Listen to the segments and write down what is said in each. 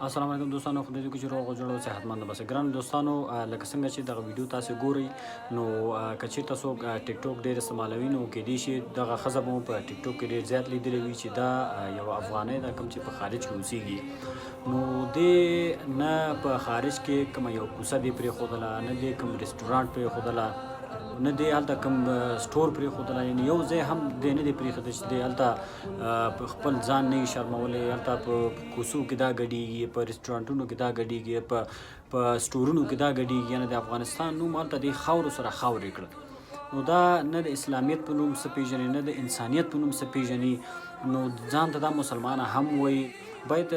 السلام علیکم دوستانو، خدای دې وکړي چې روغ او جوړ او صحتمند اوسئ. ګرانو دوستانو، لکه څنګه چې دغه ویډیو تاسو ګورئ، نو که چیرته څوک ټیک ټاک ډیر استعمالوي، نو کېدای شي دغه ښځه به مو په ټیک ټاک کې ډیر زیات لیدلې وي چې دا یوه افغانۍ ده کوم چې په خارج کې اوسیږي. نو دې نه په خارج کې کومه یو کوڅه دې پرېښودله، نه دې کوم رستورانټ پرېښودله، نه دې هلته کوم سټور پرېښودله، یعنې یو ځای هم دې نه دی پرېښودی چې دې هلته په خپل ځان نه یې شرمولی. هلته په کوڅو کې دا ګډېږي، په رستورانټونو کې دا ګډېږي، په سټورونو کې دا ګډېږي، یعنې د افغانستان نوم هلته دې خاورو سره خاورې کړ. نو دا نه د اسلامیت په نوم څه پېژني، نه د انسانیت په نوم څه پېژني، نو ځان ته دا مسلمانه هم وایي. باید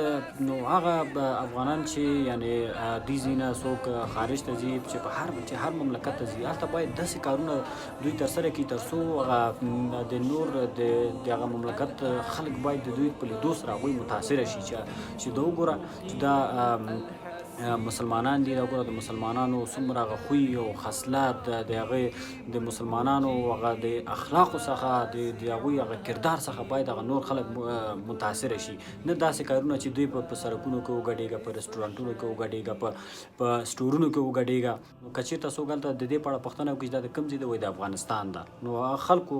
نو هغه افغانان چې یعنی دوی ځای نه څوک خارج ته ځي، چې په هر چې هر مملکت ته ځي، هلته باید داسې کارونه دوی ترسره کړي تر څو هغه د نور د هغه مملکت خلک باید د دوی په لیدو سره هغوی متاثره شي چې دا وګوره چې دا مسلمانان دي، دا وګوره د مسلمانانو څومره هغه خوی او خصلت، د هغې د مسلمانانو هغه د اخلاقو څخه، د هغوی هغه کردار څخه باید هغه نور خلک متاثره شي، نه داسې کارونه چې دوی په سړکونو کې وګډېږه، په رستورانټونو کې وګډېږه، په سټورونو کې وګډېږه. نو که چېرته څوک هلته د دې په اړه پوښتنه وکړي چې دا د کوم ځای دی، وایي د افغانستان ده، نو خلکو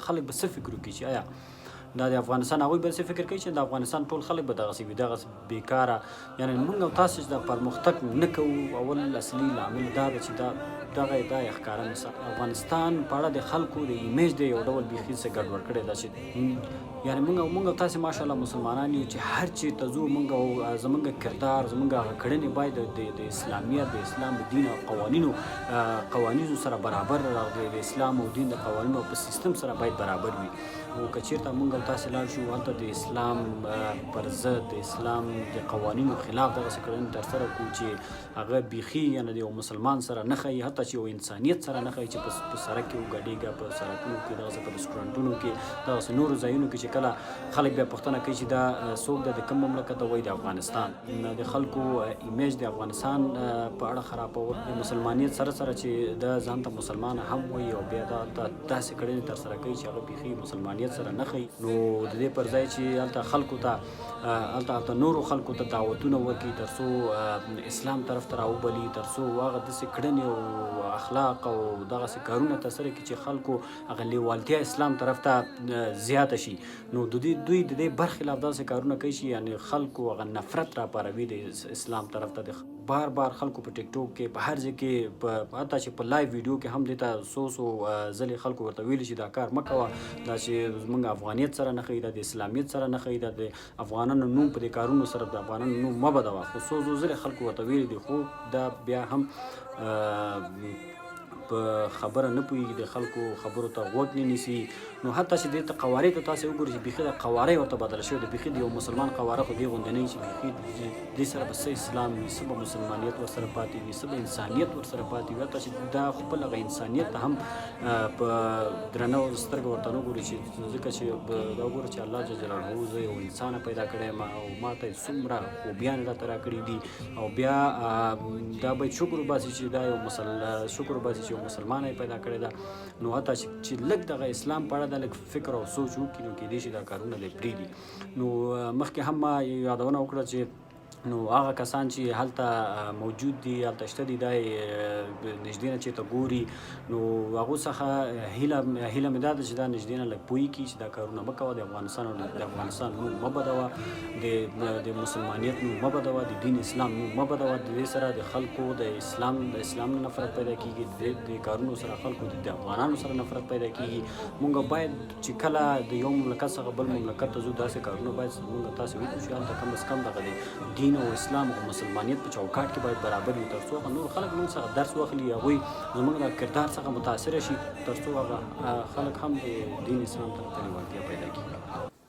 خلک به څه فکر وکړي چې ایا دا د افغانستان، هغوی به څه فکر کوي چې د افغانستان ټول خلک به دغسې وي، دغسې بیکاره. یعنې موږ او تاسو چې دا پرمختګ نه کوو، اول اصلي لامل دا ده چې دا دغه دا یې ښکاره مثال افغانستان په اړه د خلکو د ایمیج دی یو ډول بیخي څه ګډوډ کړی دا چې یعنې موږ او تاسو ماشاءالله مسلمانان یو چې هر چیرته ځو، موږ او زمونږ کردار، زمونږ هغه کړنې باید د اسلامیت، د اسلام د دین او قوانینو سره برابر، د اسلام او دین د قوانینو په سیستم سره باید برابر وي. او که چیرته موږ او تاسو لاړ شو هلته د اسلام پر ضد، د اسلام د قوانینو خلاف دغسې کړنې ترسره کړو چې هغه بیخي یعنې د یو مسلمان سره نه ښایي، حتی چې یو انسانیت سره نه ښایي چې په سړک کې وګډېږه، په سړکونو کې دغسې، په رستورانټونو کې دغسې نورو ځایونو کې چې کله خلک بیا پوښتنه کوي چې دا څوک ده، د کوم مملکت ده، وایي د افغانستان. د خلکو ایمیج د افغانستان په اړه خرابول، د مسلمانیت سره سره چې دا ځان ته مسلمان هم وایي او بیا دا داسې کړنې ترسره کوي چې هغه بیخي مسلمانیت سره نه ښایي. نو د دې پر ځای چې هلته خلکو ته هلته نورو خلکو ته دعوتونه ورکړي تر څو اسلام طرف ته راوبلي، تر څو هغه داسې کړنې او اخلاق او دغسې کارونه ترسره کړي چې خلکو هغه لیوالتیا اسلام طرف ته زیاته شي، نو د دې دوی د دې برخلاف داسې کارونه کوي چې یعنې خلکو هغه نفرت راپاروي د اسلام طرف ته. د بار بار خلکو په ټیک ټاک کې، په هر ځای کې، په حتی چې په لایو ویډیو کې هم دې ته څو څو ځلې خلکو ورته ویلي چې دا کار مه کوه، دا چې زمونږ افغانیت سره نه ښایي، دا د اسلامیت سره نه ښایي، دا د افغانانو نوم په دې کارونو سره د افغانانو نوم مه بدوه. خو څو څو ځلې خلکو ورته ویلي دي، خو دا بیا هم په خبره نه پوهیږي، د خلکو خبرو ته غوږ نه نیسي. نو حتی چې دې ته قوارې ته تاسې وګورئ چې بیخي د قوارې ورته بدله شوې ده، بیخي د یو مسلمان قواره خو دې غوندې نه وي چې بیخي دې سره به څه اسلام وي، څه به مسلمانیت ورسره پاتې وي، څه به انسانیت ورسره پاتې وي. حتی چې دا خپل هغه انسانیت ته هم په درنه سترګه ورته نه ګوري چې ځکه چې دا وګوره چې الله جل جلاله زه یو انسان پیدا کړی یم او ما ته یې څومره خوبیانې راته راکړي دي، او بیا دا باید شکر وباسي چې دا یو شکر وباسي چې یو مسلمان یې پیدا کړی ده. نو حتی چې لږ دغه اسلام په اړه د لږ فکر او سوچ وکړي، نو کېدای شي دا کارونه دی پرېږدي. نو مخکې هم ما یادونه وکړه چې نو هغه کسان چې هلته موجود دي، هلته شته دي، دا نږدې نه چېرته ګوري، نو هغو څخه هیله مې دا ده چې دا نږدې نه لږ پوه کړي چې دا کارونه مه کوه، د افغانستان او د افغانستان نوم مه بدوه، د مسلمانیت نوم مه بدوه، د دین اسلام نوم مه بدوه. د دې سره د خلکو د اسلام نه نفرت پیدا کیږي، د دې کارونو سره خلکو د افغانانو سره نفرت پیدا کیږي. مونږ باید چې کله د یو مملکت څخه بل مملکت ته ځو، داسې کارونه باید مونږ تاسې وکړو چې هلته کم از کم دغه د دین او اسلام او مسلمانیت په چوکاټ کې باید برابر وي، تر څو هغه نور خلک مونږ څخه درس واخلي، هغوی زمونږ د کردار څخه متاثره شي، تر څو هغه خلک هم د دین اسلام طرف ته لیوالتیا پیدا کړي.